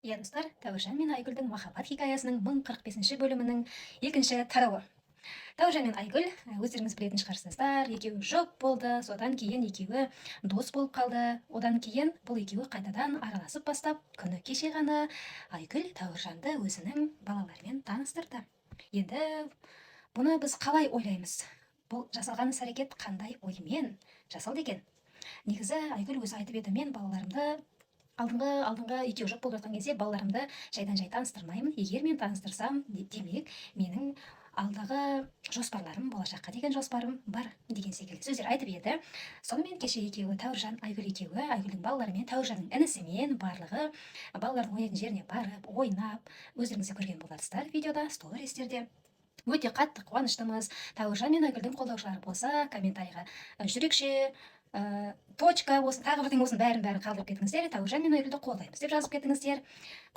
Иә, достар, Тәуіржан мен Айгүлдің махаббат хикаясының 1045 бөлімінің екінші тарауы. Тәуіржан мен Айгүл, өздеріңіз білетін шығарсыздар, екеуі жұп болды, содан кейін екеуі дос болып қалды. Одан кейін бұл екеуі қайтадан араласып бастап, күні кеше ғана Айгүл Тәуіржанды өзінің балаларымен таныстырды. Енді бұны біз қалай ойлаймыз? Бұл жасалған іс әрекет қандай оймен жасалды екен? Негізі Айгүл өзі айтып еді, мен балаларымды алдыңғы екеуі жұп болып жатқан кезде балаларымды жайдан жай таныстырмаймын. Егер мен таныстырсам, демек менің алдағы жоспарларым, болашаққа деген жоспарым бар деген секілді сөздер айтып еді. Сонымен кеше екеуі, Тәуіржан, Айгүл екеуі, Айгүлдің балаларымен, Тәуіржанның інісімен барлығы балалардың ойнайтын жеріне барып ойнап, өздеріңіз де көрген боларсыздар видеода, стористерде. Өте қатты қуаныштымыз. Тәуіржан мен Айгүлдің қолдаушылары болса, комментарийға жүрекше, точка болсын, тағы бірдеңе болсын, бәрін бәрін қалдырып кетіңіздер. Тәуіржан мен Айгүлді қолдаймыз деп жазып кетіңіздер.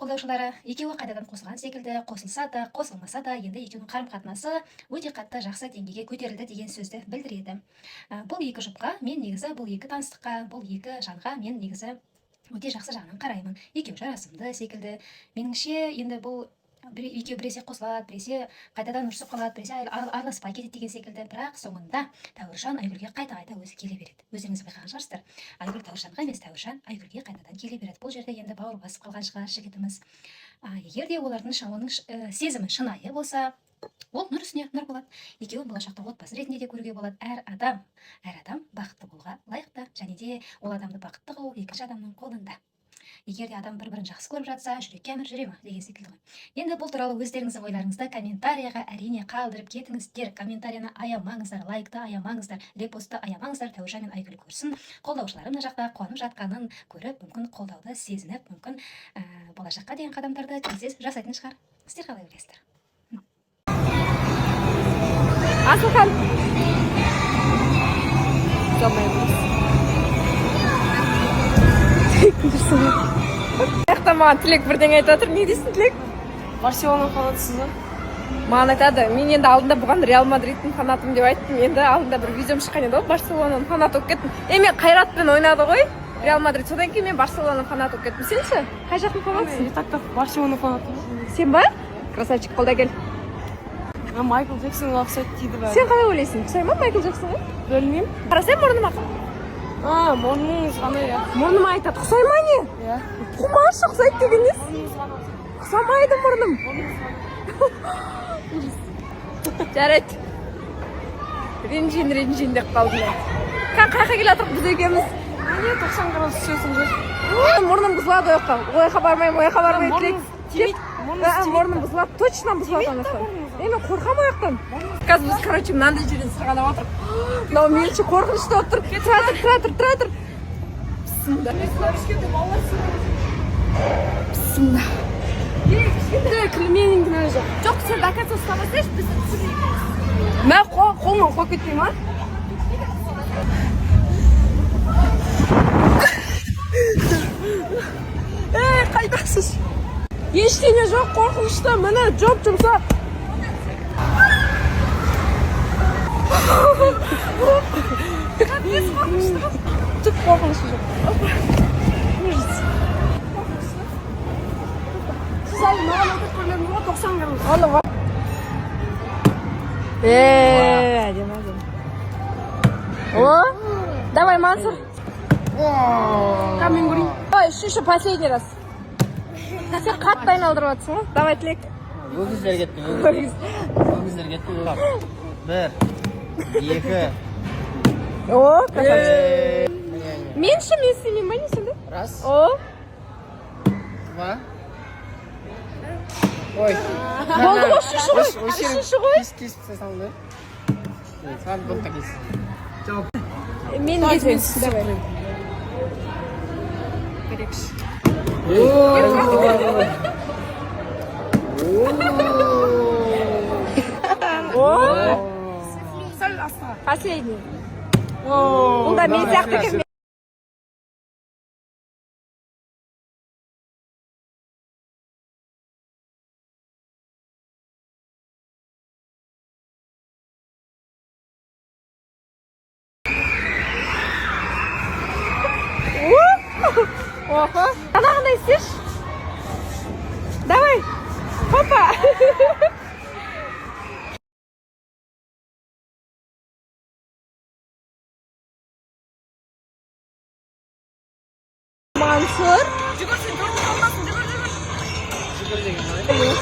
Қолдаушылары екеуі қайтадан қосылған секілді, қосылса да, қосылмаса да, енді екеуінің қарым қатынасы өте қатты жақсы деңгейге көтерілді деген сөзді білдіреді. Бұл екі жұпқа мен негізі, бұл екі таныстыққа, бұл екі жанға мен негізі өте жақсы жағынан қараймын. Екеуі жарасымды секілді. Меніңше, енді бұл екеуі біресе қосылады, біресе қайтадан ұрысып қалады, біресе араласпай кетеді деген секілді. Бірақ соңында Тәуіржан Айгүлге қайта-қайта өзі келе береді. Өздеріңіз байқаған шығарсыздар. Айгүл Тәуіржанға емес, Тәуіржан Айгүлге қайтадан келе береді. Бұл жерде енді бауыр басып қалған шығар жігітіміз. Егер де олардың оның сезімі шынайы болса, ол нұр үстіне нұр болады. Екеуін болашақта отбасы ретінде де көруге болады. Әр адам бақытты болуға лайықты және де ол адамды бақытты қылу екінші адамның қолында. Егер де адам бір-бірін жақсы көріп жатса, жүрекке әмір жүре ма деген секілді ғой. Енді бұл туралы өздеріңіздің ойларыңызды комментарияға әрине қалдырып кетіңіздер. Комментарияны аямаңыздар, лайкты аямаңыздар, репостты аямаңыздар. Тәуіржан мен Айгүл көрсін. Қолдаушылары мына жақта қуанып жатқанын көріп, мүмкін қолдауды сезініп, мүмкін болашаққа деген қадамдарды тез жасайтын шығар. Сіздер қалай ойлайсыздар? Асылхан. Ұзамаймыз. Жақта маған Тілек бірдеңе айтып жатыр. Не дейсің, Тілек? Барселона фанатысыз ба? Маған айтады, мен енді алдында бұған Реал Мадридтің фанатымын деп айттым. Енді алдында бір видеом шыққан еді ғой, Барселонаның фанаты болып кеттім. Е, мен Қайратпен ойнады ғой Реал Мадрид. Содан кейін мен Барселонаның фанаты болып кеттім. Сен ше? Қай жақтың фанатысың? И так та Барселона фанатымын. Сен ба? Красавчик, қолда кел. Мен Майкл Джексонға ұқсайды дейді бәрі. Сен қалай ойлайсың? Ұқсай ма Майкл Джексонға? Білмеймін. Қарасай мұрныма. А, мұрныңыз ғана, иә. Мұрныма айтады, ұқсай ма не? Иә. Қумашы, ұқсайды деген несі? Мұрныңыз ғана. Ұқсамайды мұрным. Мұрныңыз ғана. Жарайды. Ренжиін, ренжиін деп қалдым мен. Қай жаққа келе жатырмық біз екеуміз? Міне, 90 градус түсесің жер. Мұрным бұзылады ол жаққа. Ол жаққа бармаймын, ол жаққа бармаймын. Тілек. Мұрныңыз тимейді. Мұрныңыз Ә, тимейді. мұрным бұзылады, точно бұзылады ана жақтан. Мұрныңыз. Е, мен қорқамын ол жақтан. Қазір біз, короче, мынандай жерден сырғанап жатырмық. Мынау меніңше қорқынышты болып тұр. Тұра тұр, тұра тұр, тұра тұр. Бісміллә. Бісміллә. Менің кінәм жоқ. Жоқ, сен до конца ұстамасайшы, біз түсірмейміз. Мә, қолымнан қойып кетпей ма? Ей, қайдасыз? Ештеңе жоқ, қорқынышты. Міне, жоп жұмсақ. Түк қорқынышы жоқ. Ужас. Сіз әлі маған өтіп көрмедіңіз ғой, 90 градус. Ана Э, әдемі, әдемі. О, давай, Мансур. Кәм мен көрейін. Давай, үшінші, последний раз. Сен қатты айналдырып жатрсың ғой. Давай, Тілек. Өгіздер кетті, өгіздер. Өгіздер кетті. Бір, екі. О, красавчик. Мен ше, мен істемеймін ба, не сонда? Раз, О, два. Ой. Болды ғой, үшінші ғой. Үшінші ғой. Кес, кесіп тастай салды. Саған бұны да кес. Мен кезем. Давай. О, Сәл астыға. Последний. Бұл да мен сияқты екен. Охо. Анағындай істеші. Па. Мансұр. Жүгір, сен төртінші орындасың, жүгір, жүгір. Жүгір деген қалай?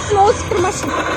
Сен осы тұрмашы.